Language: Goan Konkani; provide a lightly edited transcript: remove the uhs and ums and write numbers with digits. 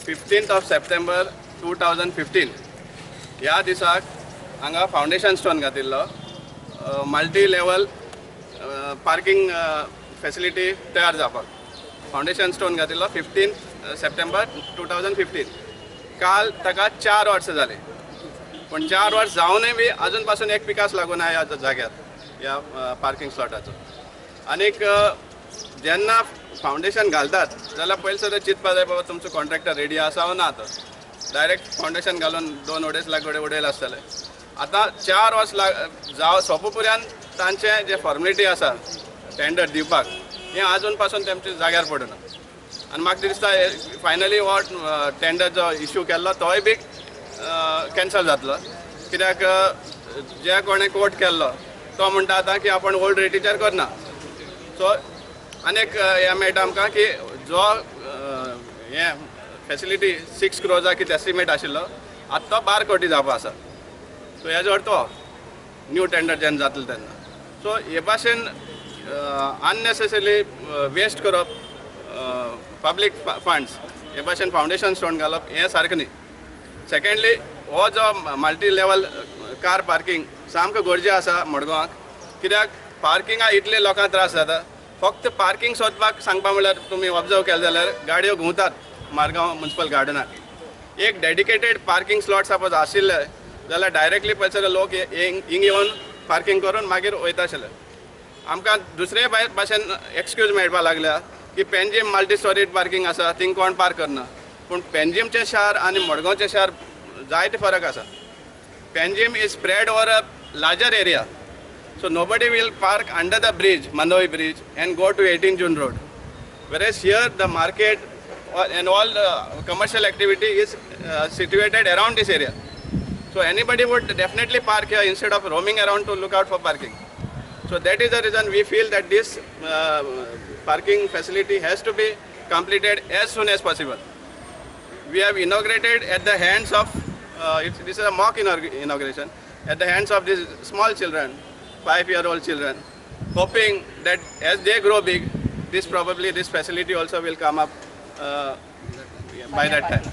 15th of September 2015 ह्या दिसाक हांगा फावंडेशन स्टोन घातिल्लो, मल्टी लेवल पार्किंग फेसिलिटी तयार जावपाक फावंडेशन स्टोन घातिल्लो 15 September 2015. काल ताका 4 वर्सां जालीं, पूण 4 वर्स जावनूय बी अजून पासून एक पिकास लागूना ह्या जाग्यार, ह्या पार्किंग स्लॉटाचो. आनीक जेन्ना फावंडेशन घालतात जाल्यार पयलीं सुद्दां चिंतपा जाय, बाबा तुमचो कॉन्ट्रॅक्टर रेडी आसा वा ना. तो डायरेक्ट फावंडेशन घालून 2-2.5 लाख उडयले आसतले. आतां 4 वर्स लाग जाव सोंपो पर्यंत तांचे जे फॉर्मेलिटी आसा टेंडर दिवपाक, हें अजून पासून तेमच्या जाग्यार पडना. आनी म्हाका दिसता फायनली हो टेंडर जो इशू केल्लो तोय बी कॅन्सल जातलो, कित्याक जे कोणें कोट केल्लो तो म्हणटा आतां की आपण ओल्ड रेटीचेर करना. सो आनीक हें मेळटा आमकां की जो हें फेसिलिटी 6 क्रोजा कितें एस्टिमेट आशिल्लो, आतां तो 12 कोटी जावपा आसा. सो हेजो अर्थ तो न्यू टेंडर जेन्ना जातलें तेन्ना. सो हे भाशेन अननेसेसरीली वेस्ट करप पब्लीक फंड्स, हे भाशेन फावंडेशन स्टोन घालप हें सारकें न्ही. सेकेंडली, हो जो मल्टी लेवल कार पार्किंग सामको गरजे आसा मडगांवाक, कित्याक पार्किंगा इतले लोकांक त्रास जाता. फक्त पार्किंग सोदपाक सांगपा म्हणल्यार तुमी ऑब्जर्व केलें जाल्यार गाडयो घुंवतात मारगांव म्युन्सिपल गार्डनाक. एक डेडिकेटेड पार्किंग स्लॉट सपोज आशिल्ले जाल्यार डायरेक्टली पळयसर लोक हिंग येवन पार्किंग करून मागीर वयता आशिल्ले. आमकां दुसरे भाशेन एक्सक्यूज मेळपाक लागल्या की पेंजीम मल्टी स्टोरीड पार्किंग आसा, थिंग कोण पार्क करना. पूण पेंजीमचें शार आनी मडगांवचें शार जायते फरक आसा. Panjim is spread over a larger area, so nobody will park under the bridge, Mandovi Bridge, and go to 18 June Road. Whereas here the market and all the commercial activity is situated around this area. So anybody would definitely park here instead of roaming around to look out for parking. So that is the reason we feel that this parking facility has to be completed as soon as possible. We have inaugurated at the hands of, this is a mock inauguration, at the hands of these small children, 5-year-old children, hoping that as they grow big, this probably this facility also will come up by that time.